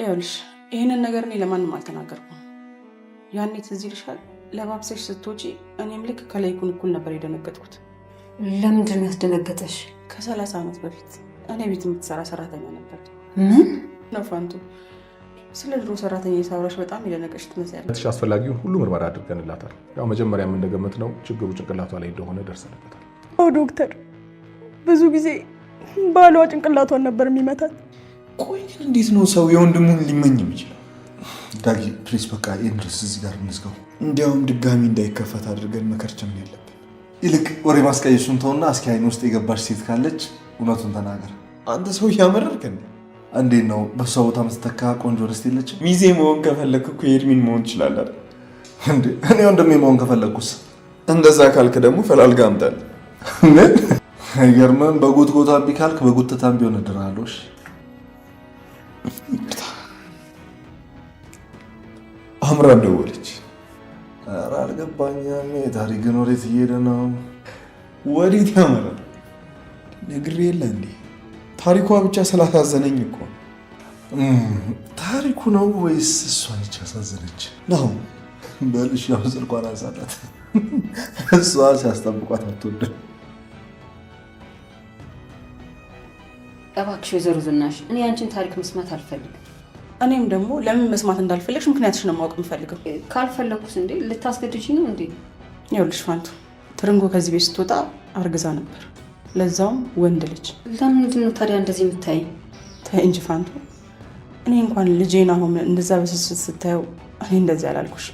ይኸውልሽ ይህንን ነገር እኔ ለማንም አልተናገርኩም። ያኔ ትዝ ይልሻል ለባብሰሽ ስትወጪ እኔም ልክ ከላይኩን እኩል ነበር የደነገጥኩት። ለምንድን ነው ያስደነገጠሽ? ከ30 ዓመት በፊት እኔ ቤት የምትሰራ ሰራተኛ ነበር። ምን ነው ፋንቱ? ስለ ድሮ ሰራተኛ ሳውራሽ በጣም የደነቀሽ ትመስያለሽ። አስፈላጊውን ሁሉ ምርመራ አድርገንላታል። ያው መጀመሪያም እንደገመትነው ችግሩ ጭንቅላቷ ላይ እንደሆነ ደርሰንበታል። ዶክተር፣ ብዙ ጊዜ ባሏ ጭንቅላቷን ነበር የሚመታት። ቆይ ግን እንዴት ነው ሰው የወንድሙን ሊመኝ የሚችለው? ዳጊ please፣ በቃ ይህን ርዕስ እዚህ ጋር እንዝጋው። እንዲያውም ድጋሚ እንዳይከፈት አድርገን መከርቸም ያለብን። ይልቅ ወሬ ማስቀየሱን ተውና እስኪ አይን ውስጥ የገባች ሴት ካለች እውነቱን ተናገር። አንተ ሰው እያመረርክ እንዴ? እንዴት ነው በእሷ ቦታ ምትተካ ቆንጆ ደስት የለችም? ሚዜ መሆን ከፈለግክ እኮ የኤድሚን መሆን ትችላለህ። እንዴ እኔ ወንድሜ መሆን ከፈለግኩስ? እንደዛ ካልክ ደግሞ ፈላልጋ አምጣል። ምን አይገርምም? በጉትጎታ እምቢ ካልክ በጉትታም ቢሆን እድርሃለሁ። እሺ? አምራን ደወለች። ኧረ አልገባኝም። ታሪክ ግን ወዴት እየሄደ ነው? ወዴት ያመራል? ነግሬ የለ እንዴ? ታሪኳ ብቻ ስላሳዘነኝ እኮ። ታሪኩ ነው ወይስ እሷ ነች ያሳዘነች? ነው በልሽ። ያው ስልኳን አንሳላት። እሷ ሲያስጠብቋት አትወድም። እባክሽ ወይዘሮ ዝናሽ፣ እኔ ያንቺን ታሪክ መስማት አልፈልግም። እኔም ደግሞ ለምን መስማት እንዳልፈለግሽ ምክንያትሽ ነው ማወቅ የምፈልገው። ካልፈለግኩስ እንዴ ልታስገድጂኝ ነው እንዴ? ይኸውልሽ ፋንቱ፣ ትርንጎ ከዚህ ቤት ስትወጣ አርግዛ ነበር፣ ለዛውም ወንድ ልጅ። ለምንድን ነው ታዲያ እንደዚህ የምታይኝ? ተይ እንጂ ፋንቱ፣ እኔ እንኳን ልጄን አሁን እንደዛ በስስት ስታየው እኔ እንደዚህ አላልኩሽ።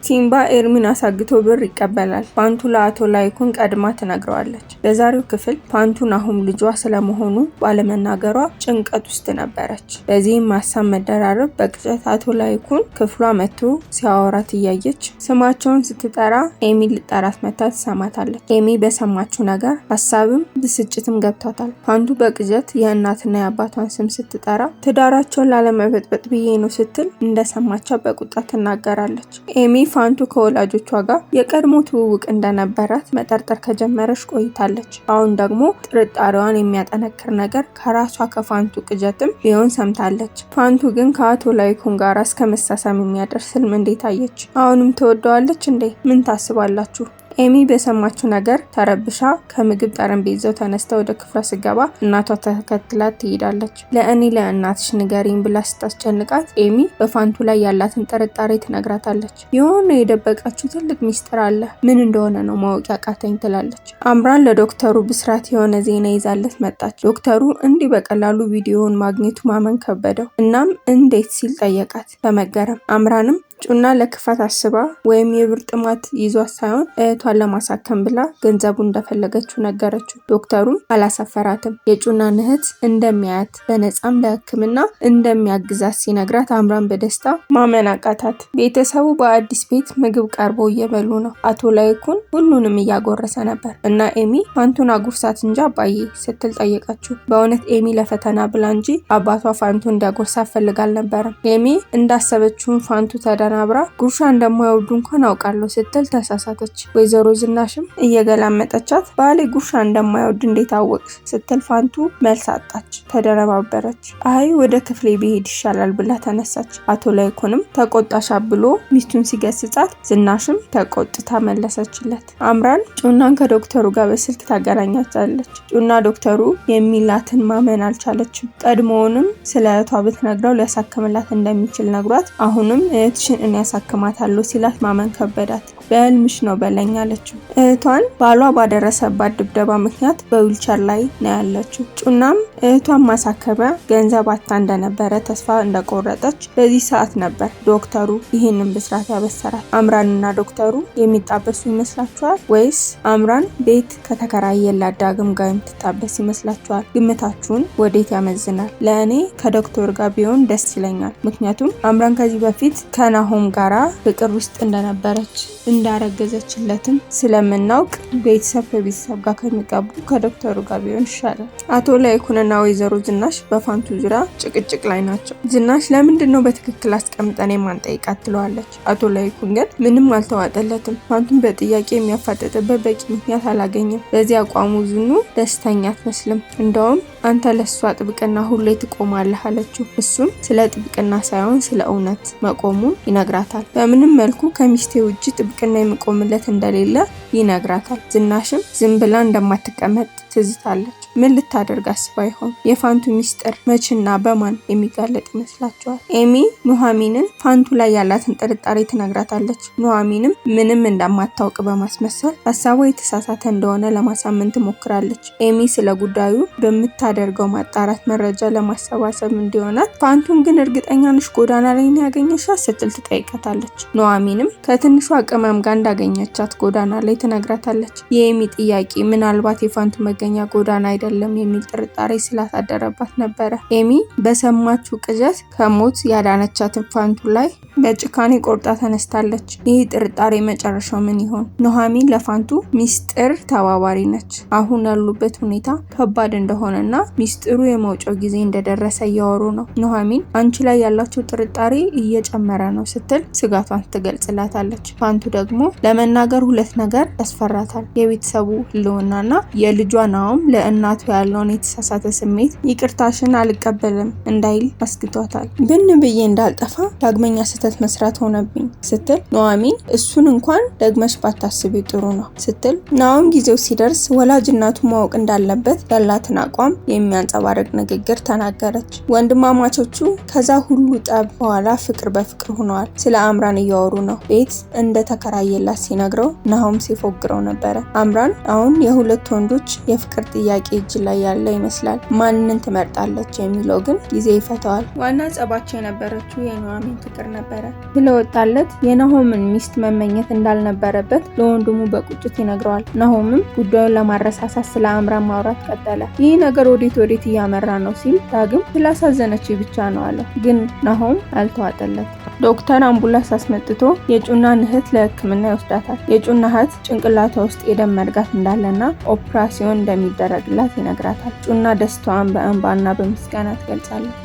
ሲምባ ኤርሚን አሳግቶ ብር ይቀበላል። ፋንቱ ለአቶ ላይኩን ቀድማ ትነግረዋለች። በዛሬው ክፍል ፋንቱ ናሁም ልጇ ስለመሆኑ ባለመናገሯ ጭንቀት ውስጥ ነበረች። በዚህም ሀሳብ መደራረብ በቅዠት አቶ ላይኩን ክፍሏ መጥቶ ሲያወራት እያየች ስማቸውን ስትጠራ ኤሚ ልጠራት መታ ትሰማታለች። ኤሚ በሰማችው ነገር ሀሳብም ብስጭትም ገብቷታል። ፋንቱ በቅዠት የእናትና የአባቷን ስም ስትጠራ ትዳራቸውን ላለመበጥበጥ ብዬ ነው ስትል እንደሰማቻት በቁጣ ትናገራለች። ኤሚ ፋንቱ ከወላጆቿ ጋር የቀድሞ ትውውቅ እንደነበራት መጠርጠር ከጀመረች ቆይታለች። አሁን ደግሞ ጥርጣሬዋን የሚያጠነክር ነገር ከራሷ ከፋንቱ ቅዠትም ቢሆን ሰምታለች። ፋንቱ ግን ከአቶ ላይኩን ጋር እስከ መሳሳም የሚያደርስ ህልም እንዴት አየች? አሁንም ትወደዋለች እንዴ? ምን ታስባላችሁ? ኤሚ በሰማችው ነገር ተረብሻ ከምግብ ጠረጴዛው ተነስታ ወደ ክፍሏ ስትገባ እናቷ ተከትላት ትሄዳለች። ለእኔ ለእናትሽ ንገሪኝ ብላ ስታስጨንቃት ኤሚ በፋንቱ ላይ ያላትን ጥርጣሬ ትነግራታለች። የሆነ የደበቀችው ትልቅ ሚስጥር አለ፣ ምን እንደሆነ ነው ማወቅ ያቃተኝ ትላለች። አምራን ለዶክተሩ ብስራት የሆነ ዜና ይዛለት መጣች። ዶክተሩ እንዲህ በቀላሉ ቪዲዮውን ማግኘቱ ማመን ከበደው። እናም እንዴት ሲል ጠየቃት በመገረም። አምራንም ጩና ለክፋት አስባ ወይም የብር ጥማት ይዟት ሳይሆን እህቷን ለማሳከም ብላ ገንዘቡን እንደፈለገችው ነገረችው። ዶክተሩም አላሳፈራትም። የጩናን እህት እንደሚያያት በነፃም ለሕክምና እንደሚያግዛት ሲነግራት አምራን በደስታ ማመን አቃታት። ቤተሰቡ በአዲስ ቤት ምግብ ቀርቦ እየበሉ ነው። አቶ ላይኩን ሁሉንም እያጎረሰ ነበር እና ኤሚ ፋንቱን አጉርሳት እንጂ አባዬ ስትል ጠየቀችው። በእውነት ኤሚ ለፈተና ብላ እንጂ አባቷ ፋንቱ እንዲያጎርሳት ፈልጋ አልነበረም። ኤሚ እንዳሰበችውን ፋንቱ ተደናብራ ጉርሻ እንደማይወዱ እንኳን አውቃለሁ ስትል ተሳሳተች። ወይዘሮ ዝናሽም እየገላመጠቻት ባሌ ጉርሻ እንደማይወድ እንዴት አወቅሽ ስትል ፋንቱ መልስ አጣች። ተደነባበረች። አይ ወደ ክፍሌ ብሄድ ይሻላል ብላ ተነሳች። አቶ ላይኩንም ተቆጣሻ ብሎ ሚስቱን ሲገስጻት ዝናሽም ተቆጥታ መለሰችለት። አምራን ጩናን ከዶክተሩ ጋር በስልክ ታገናኛታለች። ጩና ዶክተሩ የሚላትን ማመን አልቻለችም። ቀድሞውንም ስለ እህቷ ብትነግረው ሊያሳክምላት እንደሚችል ነግሯት አሁንም እህትሽን እኔ ያሳክማታለሁ ሲላት ማመን ከበዳት። በህልምሽ ነው በለኝ አለችው። እህቷን ባሏ ባደረሰባት ድብደባ ምክንያት በዊልቸር ላይ ነው ያለችው። ጩናም እህቷን ማሳከሚያ ገንዘብ አጥታ እንደነበረ ተስፋ እንደቆረጠች በዚህ ሰዓት ነበር ዶክተሩ ይህንን ብስራት ያበሰራት። አምራንና ዶክተሩ የሚጣበሱ ይመስላችኋል ወይስ አምራን ቤት ከተከራየላት ዳግም ጋር የምትጣበስ ይመስላችኋል? ግምታችሁን ወዴት ያመዝናል? ለእኔ ከዶክተር ጋር ቢሆን ደስ ይለኛል። ምክንያቱም አምራን ከዚህ በፊት ከናሆም ጋራ ፍቅር ውስጥ እንደነበረች እንዳረገዘችለትም ስለምናውቅ ቤተሰብ ከቤተሰብ ጋር ከሚጋቡ ከዶክተሩ ጋር ቢሆን ይሻላል። አቶ ላይኩንና ወይዘሮ ዝናሽ በፋንቱ ዙሪያ ጭቅጭቅ ላይ ናቸው። ዝናሽ ለምንድን ነው በትክክል አስቀምጠን የማንጠይቃት ትለዋለች። አቶ ላይኩን ግን ምንም አልተዋጠለትም። ፋንቱን በጥያቄ የሚያፋጠጥበት በቂ ምክንያት አላገኘም። በዚህ አቋሙ ዝኑ ደስተኛ አትመስልም። እንደውም አንተ ለሷ ጥብቅና ሁሌ ትቆማለህ አለችው። እሱም ስለ ጥብቅና ሳይሆን ስለ እውነት መቆሙን ይነግራታል። በምንም መልኩ ከሚስቴ ውጭ ጥብቅና የሚቆምለት እንደሌለ ይነግራታል። ዝናሽም ዝም ብላ እንደማትቀመጥ ትዝታለች። ምን ልታደርግ አስባ ይሆን? የፋንቱ ሚስጥር መችና በማን የሚጋለጥ ይመስላችኋል? ኤሚ ኑሐሚንን ፋንቱ ላይ ያላትን ጥርጣሬ ትነግራታለች። ኑሐሚንም ምንም እንደማታውቅ በማስመሰል ሀሳቧ የተሳሳተ እንደሆነ ለማሳመን ትሞክራለች። ኤሚ ስለ ጉዳዩ በምታደርገው ማጣራት መረጃ ለማሰባሰብ እንዲሆናት ፋንቱን ግን እርግጠኛ ነሽ ጎዳና ላይ ነው ያገኘሻት ስትል ትጠይቃታለች። ኑሐሚንም ከትንሿ ቅመም ጋር እንዳገኘቻት ጎዳና ላይ ትነግራታለች። የኤሚ ጥያቄ ምናልባት የፋንቱ መገኛ ጎዳና አይደለም የሚል ጥርጣሬ ስላሳደረባት ነበረ። ኤሚ በሰማችው ቅዠት ከሞት ያዳነቻትን ፋንቱ ላይ በጭካኔ ቆርጣ ተነስታለች። ይህ ጥርጣሬ መጨረሻው ምን ይሆን? ኑሐሚን ለፋንቱ ሚስጥር ተባባሪ ነች። አሁን ያሉበት ሁኔታ ከባድ እንደሆነና ሚስጥሩ የመውጫው ጊዜ እንደደረሰ እያወሩ ነው። ኑሐሚን አንቺ ላይ ያላቸው ጥርጣሬ እየጨመረ ነው ስትል ስጋቷን ትገልጽላታለች። ፋንቱ ደግሞ ለመናገር ሁለት ነገር ያስፈራታል። የቤተሰቡ ህልውናና የልጇ ናኦም ለእናቱ ያለውን የተሳሳተ ስሜት ይቅርታሽን አልቀበልም እንዳይል አስግቷታል። ብን ብዬ እንዳልጠፋ ዳግመኛ ስህተት መስራት ሆነብኝ ስትል ኑሐሚን እሱን እንኳን ደግመሽ ባታስቢ ጥሩ ነው ስትል ናኦም ጊዜው ሲደርስ ወላጅ እናቱ ማወቅ እንዳለበት ያላትን አቋም የሚያንጸባርቅ ንግግር ተናገረች። ወንድማማቾቹ ከዛ ሁሉ ጠብ በኋላ ፍቅር በፍቅር ሆነዋል። ስለ አምራን እያወሩ ነው። ቤት እንደተከራየላት ሲነግረው ናሆም ሲፎግረው ነበረ። አምራን አሁን የሁለት ወንዶች የፍቅር ጥያቄ እጅ ላይ ያለ ይመስላል። ማንን ትመርጣለች የሚለው ግን ጊዜ ይፈታዋል። ዋና ጸባቸው የነበረችው የኑሐሚን ፍቅር ነበረ። ስለወጣለት የናሆምን ሚስት መመኘት እንዳልነበረበት ለወንድሙ በቁጭት ይነግረዋል። ናሆምም ጉዳዩን ለማረሳሳት ስለ አምራን ማውራት ቀጠለ። ይህ ነገር ወዴት ወዴት እያመራ ነው ሲል ዳግም ስላሳዘነች ብቻ ነው አለው። ግን ናሆም አልተዋጠለት። ዶክተር አምቡላንስ አስመጥቶ የጩናን እህት ለሕክምና ይወስዳታል። የጩና እህት ጭንቅላቷ ውስጥ የደም መርጋት እንዳለና ኦፕራሲዮን እንደሚደረግላት ይነግራታል። ጩና ደስታዋን በእንባና በምስጋና ትገልጻለች።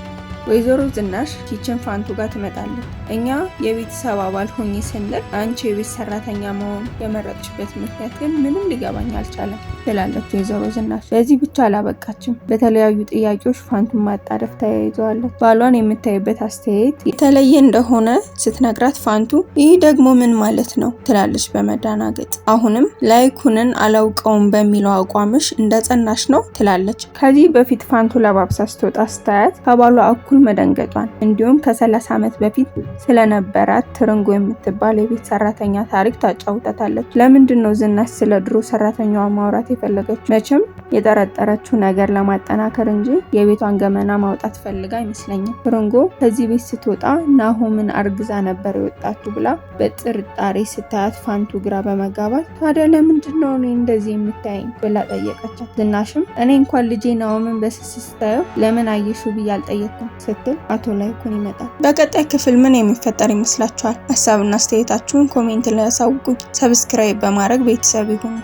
ወይዘሮ ዝናሽ kitchen ፋንቱ ጋር ትመጣለች። እኛ የቤተሰብ አባል ሆኜ ስንል አንቺ የቤት ሰራተኛ መሆን የመረጥሽበት ምክንያት ግን ምንም ሊገባኝ አልቻለም ትላለች ወይዘሮ ዝናሽ። በዚህ ብቻ አላበቃችም። በተለያዩ ጥያቄዎች ፋንቱን ማጣደፍ ተያይዘዋለች። ባሏን የምታይበት አስተያየት የተለየ እንደሆነ ስትነግራት ፋንቱ ይህ ደግሞ ምን ማለት ነው ትላለች በመደናገጥ። አሁንም ላይኩንን አላውቀውም በሚለው አቋምሽ እንደጸናሽ ነው ትላለች። ከዚህ በፊት ፋንቱ ለባብሳ ስትወጣ ስታያት ከባሏ እኩል መደንገጧን እንዲሁም ከ30 ዓመት በፊት ስለነበራት ትርንጎ የምትባል የቤት ሰራተኛ ታሪክ ታጫውታታለች። ለምንድን ነው ዝናሽ ስለ ድሮ ሰራተኛዋ ማውራት የፈለገችው? መቼም የጠረጠረችው ነገር ለማጠናከር እንጂ የቤቷን ገመና ማውጣት ፈልጋ አይመስለኝም። ትርንጎ ከዚህ ቤት ስትወጣ ናሆምን አርግዛ ነበር የወጣችው ብላ በጥርጣሬ ስታያት ፋንቱ ግራ በመጋባት ታዲያ ለምንድን ነው እኔ እንደዚህ የምታየኝ ብላ ጠየቀቻት። ዝናሽም እኔ እንኳን ልጄ ናሆምን በስስት ስታየው ለምን አየሽው ብዬ አልጠየቅኩም ስትል አቶ ላይኩን ይመጣል። በቀጣይ ክፍል ምን የሚፈጠር ይመስላችኋል? ሀሳብና አስተያየታችሁን comment ላይ ያሳውቁኝ። subscribe በማድረግ ቤተሰብ ይሁኑ።